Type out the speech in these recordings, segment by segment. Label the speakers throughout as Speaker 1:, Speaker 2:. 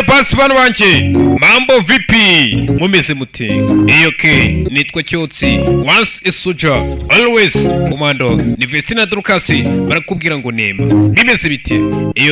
Speaker 1: Basi bano banjye, mambo vipi? Mumeze mute? Okay, nitwa Cyotsi, once a soldier always commando. Ni Vestina Dorcas, barakubwira ngo nema bimeze bite?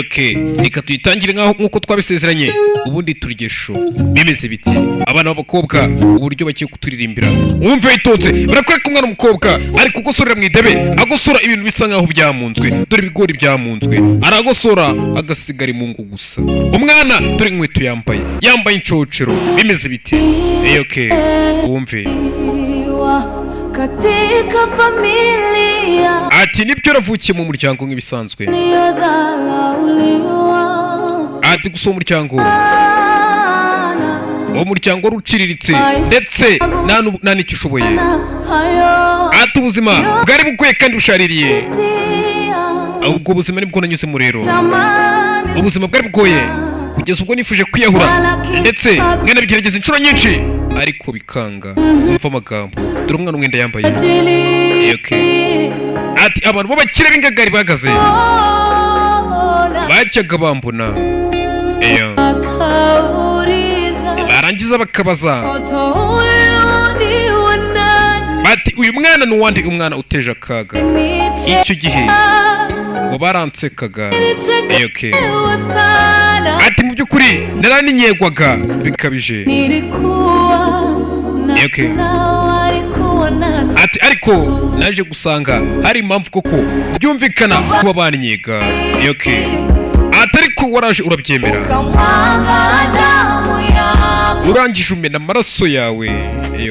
Speaker 1: Okay, reka tuyitangire nkaho nkuko twabisezeranye, ubundi turye show. Bimeze bite? Abana b'abakobwa uburyo bagiye kuturirimbira, wumve witonze. Barakwereka umwana w'umukobwa ari kugosorera mu idebe, agosora ibintu bisa nkaho byamunzwe. Dore ibigori byamunzwe, aragosora agasigara imungu gusa. Umwana dore inkweto yambaye, yambaye incocero. Bimeze bite? Okay, wumve.
Speaker 2: Katika familia
Speaker 1: Ati nibyo, yaravukiye mu muryango nk'ibisanzwe.
Speaker 2: niliyodharauliwa.
Speaker 1: Ati gusa uwo muryango, uwo muryango wari uciriritse ndetse nta n'icyo ushoboye.
Speaker 2: Hayo
Speaker 1: Ati ubuzima bwari bugoye kandi bushaririye.
Speaker 2: tia
Speaker 1: Ubwo buzima nibwo nanyuzemo rero.
Speaker 2: Tamani.
Speaker 1: Ubuzima bwari bugoye kugeza ubwo nifuje kwiyahura, ndetse nkanabigerageza inshuro nyinshi ariko bikanga. Umva amagambo, dore umwana umwenda yambaye.
Speaker 2: Ajili.
Speaker 1: Okay. Ati abantu b'abakire b'ingagari bahagaze
Speaker 2: Ona
Speaker 1: bajyaga bambona. Eyo.
Speaker 2: Akauliza,
Speaker 1: Barangiza bakabaza
Speaker 2: mtoto huyu ni wa nani?
Speaker 1: bati: "Uyu mwana ni uwande? Umwana uteje akaga?" Icyo gihe ngo baransekaga. Okay.
Speaker 2: Nilichekelewa sana.
Speaker 1: Ati mu by'ukuri naraninyegwaga bikabije.
Speaker 2: Nilikuwa na
Speaker 1: Okay.
Speaker 2: na walikuwa na
Speaker 1: Ati ariko naje gusanga hari impamvu koko byumvikana kuba banyega. Okay. Ati ariko waraje urabyemera.
Speaker 2: Ukamwaga damu yako
Speaker 1: Urangije umena amaraso yawe.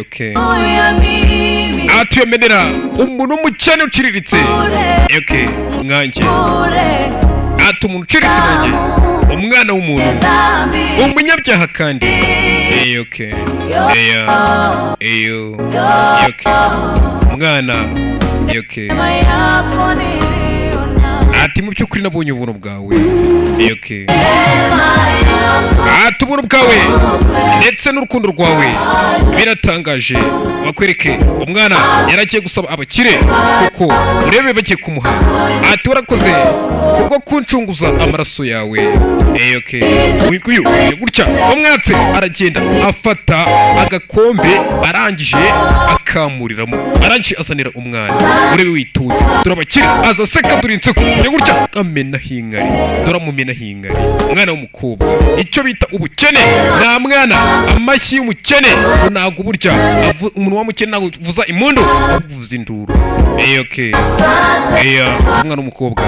Speaker 1: Okay.
Speaker 2: ya mimi.
Speaker 1: Ati uyamenera umuntu w'umukene uciriritse.
Speaker 2: Bure,
Speaker 1: Okay, mwanjye.
Speaker 2: bure.
Speaker 1: Ati umuntu uciriritse nkanjye, umwana w'umuntu,
Speaker 2: Dhambi.
Speaker 1: umunyabyaha kandi. Okay, eya, eyo, okay, mwana. Okay.
Speaker 2: Neema yako niliona.
Speaker 1: Ati mu by'ukuri nabonye ubuntu bwawe. Okay.
Speaker 2: Neema yako.
Speaker 1: Ati ubuntu bwawe ndetse n'urukundo rwawe biratangaje. Bakwereke umwana yaragiye gusaba abakire kuko urebe bagiye kumuha. Ati warakoze kubwo kuncunguza amaraso yawe. Okay. Uyu nguyu gutya wamwatse, aragenda afata agakombe, arangije akamuriramo, arangije azanira umwana. Urebe witonze, dore abakire aza aseka, dore inseko ya gutya amenaho inkari, dore amumenaho inkari. Umwana w'umukobwa, icyo bita ubukene, nta mwana amashyi y'umukene ngo ntabwo burya umuntu w'umukene ntabwo uvuza impundu, ahubwo uvuza induru. Okay, eya, umwana w'umukobwa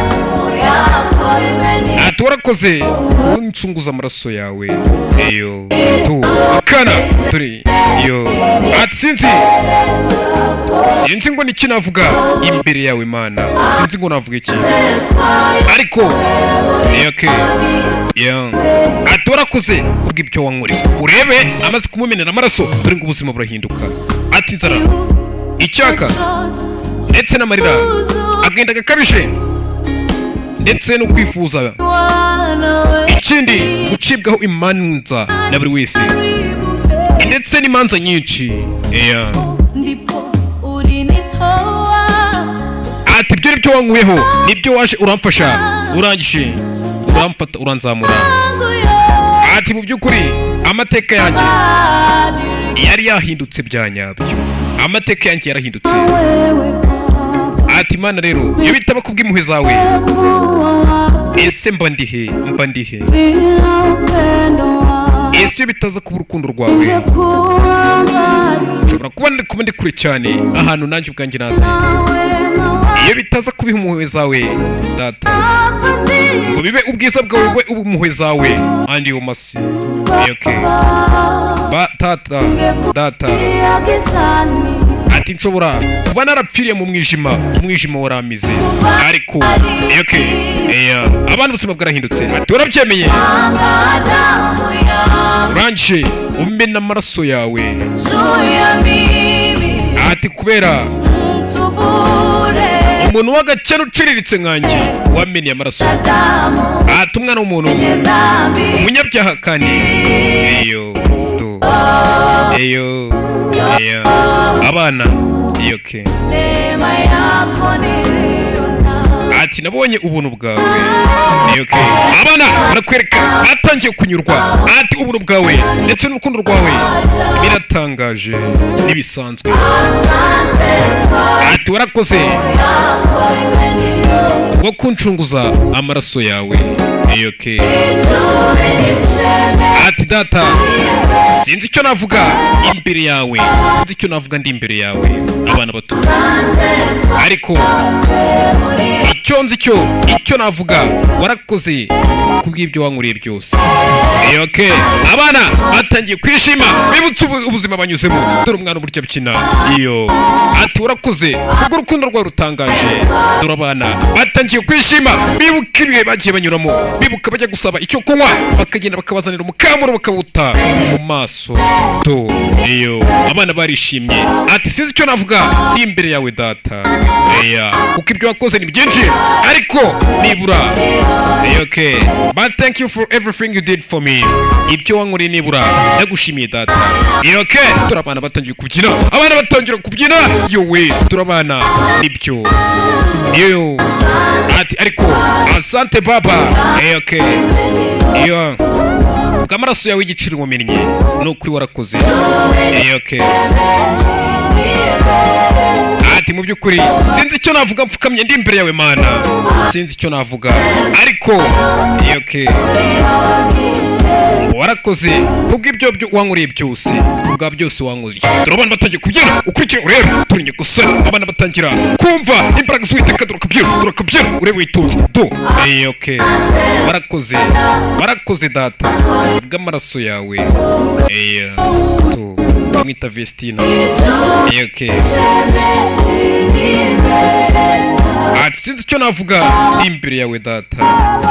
Speaker 2: Yako imeni.
Speaker 1: Ati warakoze uncunguza amaraso yawe. Eyo tu akana dore iyo. Ati sinzi ngo niki navuga imbere yawe Mana, sinzi ngo navuga iki, ariko okay, yeah. Ati warakoze kubw'ibyo wankoreye. Urebe amaze kumumenera amaraso, dore ngo ubuzima burahinduka. Ati inzara, icyaka ndetse n'amarira, agahinda gakabije ndetse no kwifuza, ikindi gucibwaho imanza na buri wese ndetse n'imanza nyinshi. Yeah.
Speaker 2: Ndipo ulinitoa.
Speaker 1: Ati ibyo nibyo wankuyeho, nibyo waje uramfasha, urangije uramfata uranzamura. Ati mu by'ukuri amateka yanjye yari yahindutse bya nyabyo, amateka yanjye yarahindutse. Ati Imana rero, iyo bitaba kubw'impuhwe zawe, ese mba ndihe? Mba ndihe? Ese iyo bitaza kuba urukundo rwawe, nshobora kuba ndi kure cyane, ahantu nanjye ubwanjye nazi. Iyo bitaza kuba impuhwe zawe Data, ngo bibe ubwiza bwawe, bube impuhwe zawe and your mercy. Okay. Ba tata, data, ati nshobora kuba narapfiriye mu mwijima, umwijima waramize, ariko okay, yeah. Abana ubuzima bwarahindutse. Ati warabyemeye, urangije umena amaraso yawe. Ati kubera umuntu w'agakene uciriritse nkanjye wameneye amaraso. Ati umwana w'umuntu, umunyabyaha kandi. Eyo tu, eyo, eyo, abana. Iyo okay. Ati nabonye ubuntu bwawe. Okay. Abana barakwereka batangiye kunyurwa. Ati ubuntu bwawe ndetse n'urukundo rwawe biratangaje n'ibisanzwe. Ati warakoze bwo kuncunguza amaraso yawe. Okay. Ati data, sinzi icyo navuga imbere yawe, sinzi icyo navuga ndi imbere yawe. Abana bato, ariko icyo nzi cyo, icyo navuga, warakoze kubw'ibyo wankoreye byose. Okay. Abana batangiye kwishima, bibutse ubuzima banyuzemo. Dore umwana uburyo abyina iyo. Ati warakoze kubw'urukundo rwawe rutangaje. Dore abana batangiye kwishima, bibuka ibihe bagiye banyuramo, bibuka bajya gusaba icyo kunywa, bakagenda bakabazanira umukamuro bakawuta mu maso. Do iyo abana barishimye. Ati sinzi icyo navuga ndi imbere yawe data. Eya, kuko ibyo wakoze ni byinshi, ariko nibura. Okay, but thank you for everything you did for me. Ibyo wankoreye nibura ndagushimiye data. Okay, dore abana batangiye kubyina, abana batangira kubyina. Yowe, turabana nibyo iyo. Ati ariko asante baba. Okay, iyo bw'amaraso yawe y'igiciro wamennye, ni ukuri warakoze. Okay. Ati mu by'ukuri sinzi icyo navuga mfukamye ndi imbere yawe mana, sinzi icyo navuga, ariko okay, warakoze kubw'ibyo wankoreye byose, kubwa byose wankoreye. Dore abana batangiye kubyina, ukurikire urebe. Turi nyagasani, abana batangira kumva imbaraga z'Uwiteka. Dore akabyina, dore akabyina, urebe witonze do. Okay, warakoze, warakoze data bw'amaraso yawe. To bamwita Vestina. Okay. Ati sinzi icyo navuga imbere yawe data,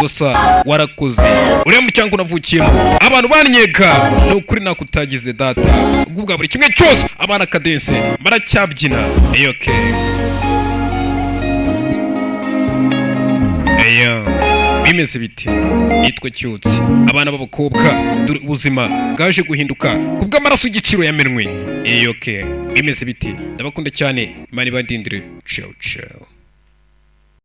Speaker 1: gusa warakoze. Uriya muryango navukiyemo, abantu banyega, ni ukuri nako utagize data ubwa buri kimwe cyose. Abana kadense baracyabyina. Okay. Eya, bimeze biti? Nitwa Cyutsi. Abana b'abakobwa, dore ubuzima bwaje guhinduka kubw'amaraso y'igiciro yamenwe. Okay, bimeze biti? Ndabakunda cyane, Imana ibandindire. Ciao ciao.